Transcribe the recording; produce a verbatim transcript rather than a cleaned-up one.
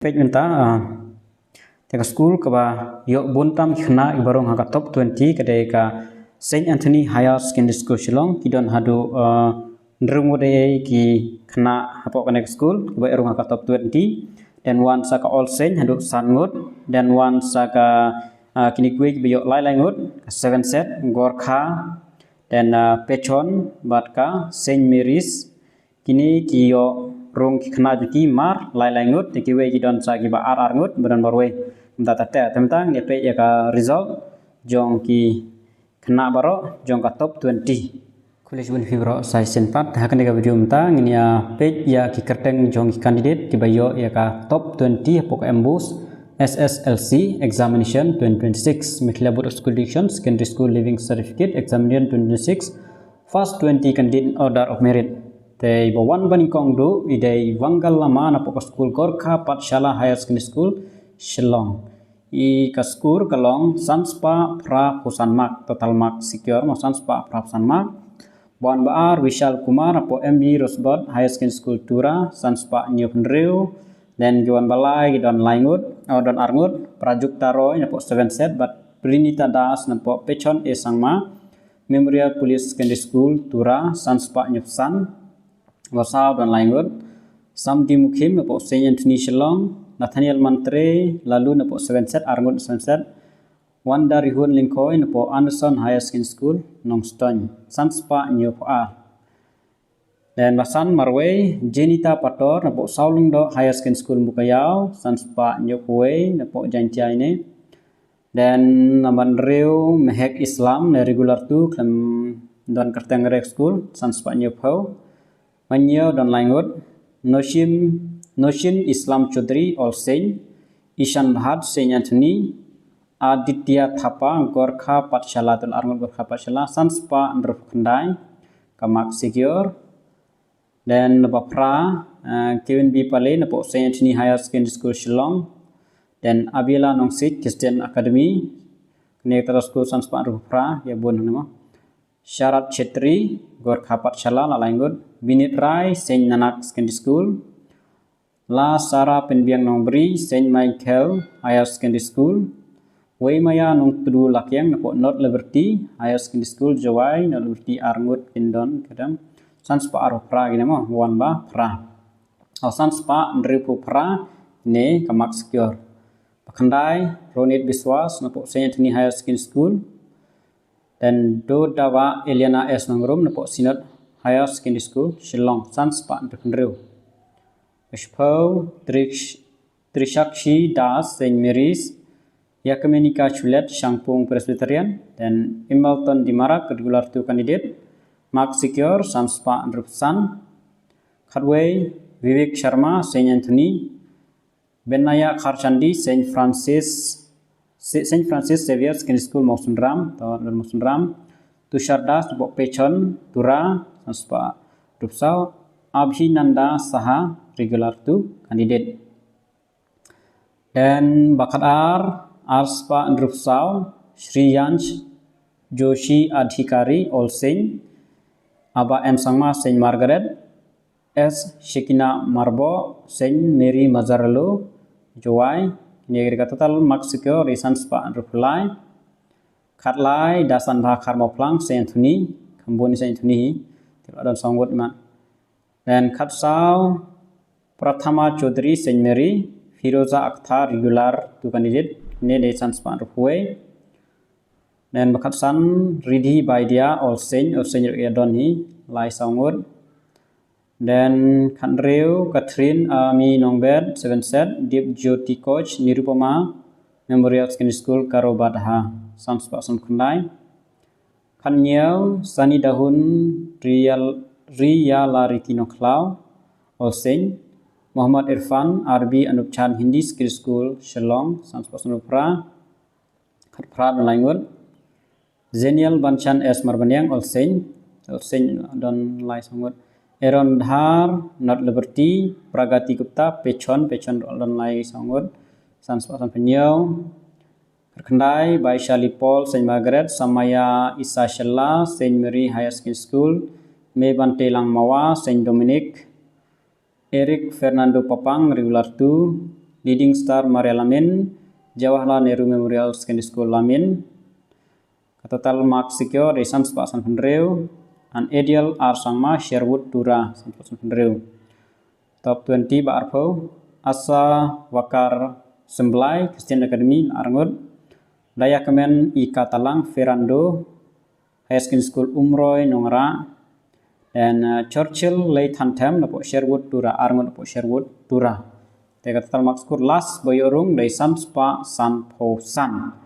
Peit mynta, ah, te ka skul kaba ïoh bun tam ki khynnah kiba rung ha ka top twenty ka dei ka Saint Anthony Higher Secondary School Shillong, ki don haduh, ah, hynriew ngut ei ki khynnah hapoh kane ka skul kiba rung ha ka top twenty. Then wan sa ka All Saint haduh san ngut. Then wan sa ka, ah, kine kiwei kiba ïoh lai lai ngut, ka Seven Set, Gorkha, then, ah, Pechon bad ka Saint Mary's. Kine ki ïoh rung ki khynnah jong ki mar lai lai ngut, te kiwei ki don sa kiba ar ar ngut, ba don marwei. Mynta te, te mynta ngin ïa peit ïa ka result jong ki khynnah baroh jong ka top twenty. Khublei shibun ïa phi baroh sa shisien pat. Ha kane ka video mynta ngin ïa peit ïa ki kyrteng jong ki candidate kiba ïoh ïa ka top twenty hapoh ka MBOSE SSLC examination twenty twenty-six, Meghalaya Board of School Education Secondary School Leaving Certificate Examination twenty twenty-six, first twenty candidate in order of merit. Te iba wan ba nyngkong duh i dei Wangal Lama napoh ka skul Gorkha Pathshala Higher Secondary School, Shillong. I ka score ka long san spah phra phew san mark, total mark secure mo san spah phra phew san mark. Ba wan ba ar Vishal Kumar napoh MB Rosebud Higher Secondary School, Tura, san spah hynñiew phew hynriew. Then ki wan ba lai ki don lai ngut, oh, don ar ngut, Prajakta Roy napoh Seven Set bad Prinita Das napoh Pechon A Sangma Memorial Police Secondary School, Tura, san spah hynñiew phew san. Ba saw don lai ngut, Samdi Mukhim napoh Saint Anthony, Shillong, Nathaniel Mantre, Lalu napoh Seven Set, ar ngut Seven Set, Wanda Rihun Lyngkhoi napoh Anderson Higher Secondary School, Nongstoiñ, san spah hynñiew phew ar. Then ba san marwei, Jenita Pator napoh Sawlyngdoh Higher Secondary School, Mowkaiaw, san spah hynñiew phew wei napoh Jaintia ine. Then nambar hynriew, Mehek Islam, ne regular two, khlem don kyrteng re ha skul, san spah hynñiew phew. Ba hynñiew don lai ngut, Noshim, Noshin Islam Chaudhary, All Saint, Ishan Bhatt, Saint Anthony, Aditya Thapa, Gorkha Pathshala, total ar ngut, Gorkha Pathshala, san spah hynriew phew khyndai ka mark secure. Then naba phra, eh, Kevin B Pale napoh Saint Anthony Higher Secondary School, Shillong. Then Abiela Nongsit, Christian Academy, kane ka skul, san spah hynriew phew phra, ïa bun hangne mo. Sharat Chetri, Gorkha Pathshala, la lai ngut. Binit Rai, Saint Nanak Secondary School. La Sara Pynbiang Nongbri, Saint Michael Higher Secondary School. Weimaya Nongtdu Lakiang napoh North Liberty Higher Secondary School, Jowai, North Liberty, ar ngut kin don, kadang san spah arphew phra kine mo, wan ba phra. Oh, san spah hynriew phew phra ne ka mark secure. Ba khyndai, Ronit Biswas napoh Saint Anthony Higher Secondary School. Then Dodawa Eliana S Nongrum napoh Synod Higher Secondary School, Shillong, san spah hynriew phew hynriew. Ba shiphew, Trish-, Trishakshi Das, Saint Mary's, Yakamenika Chulet, Shangpung Presbyterian, then Imelton Dimarak, regular two candidate, mark secure, san spah hynriew phew san. Khatwei, Vivek Sharma, Saint Anthony, Benaya Kharchandi, Saint Francis, Saint Francis Xavier Secondary School, Mawsynram, to don Mawsynram. Tushar Das, napoh Pechon, Tura, san spah hynriew phew saw. Abhinanda Saha, regular two candidate. Then ba khatar, ar spah hynriew phew saw, Shreyansh Joshi Adhikari, All Saint, Aba M Sangma, Saint Margaret, S Shekina Marbo, Saint Mary Mazzarello, Jowai. Kine ki dei ka total mark secure, dei san spah hynriew phew lai. Khatlai, Dasanbha Kharmawphlang, Saint Anthony, kham bun Saint Anthony hi, te la don saw ngut mat. Then khatsaw, Prathama Chaudhary, Saint Mary, Firoza Akhtar, regular two candidate, ne dei san spah hynriew phew wei. Then ba khatsan, Riddhi Baidia, All Saint, All Saint ruh ïa don hi, lai saw ngut. Then khathynriew, Catherine Ami Nongbet, Seven Set, Deep Jyoti Koch, Nirupama Memorial Secondary School, Karawbadha, san spah san khyndai. Khathynñiew, Sani Dahun, Riyal-, Riyalariti Nongkhlaw, All Saint, Mohammad Irfan, R B Anupchand Hindi Secondary School, Shillong, san spah san phra. Khatphra don lai ngut, Zenial Banchan S Marbaniang, All Saint, All Saint don lai saw ngut. Aaron Dhar, North Liberty, Pragati Gupta, Pechon, Pechon don lai saw ngut, san spah san phew hynñiew. Khatkhyndai, Baishali Paul, Saint Margaret, Samaya Isa Shylla, Saint Mary Higher Secondary School, Mebante Langmawa, Saint Dominic, Eric Fernando Papang, regular two, Leading Star Maria Lamin, Jawaharlal Nehru Memorial Secondary School Lamin. Ka total mark secure dei san spah san phew hynriew. An Edial R Sangma, Sherwood Tura, san spah san phew hynriew. Top twenty ba arphew, Asa Wakar Semblai, Christian Academy, Arngut. Dayakemen Ika Talang, Ferrando Higher Secondary School, Umroi, Nongrah. And uh, Churchill Lei Thantem, napoh Sherwood Tura, Arngut napoh Sherwood Tura. Te ka total mark score last ba ïoh rung dei san spah san phew san.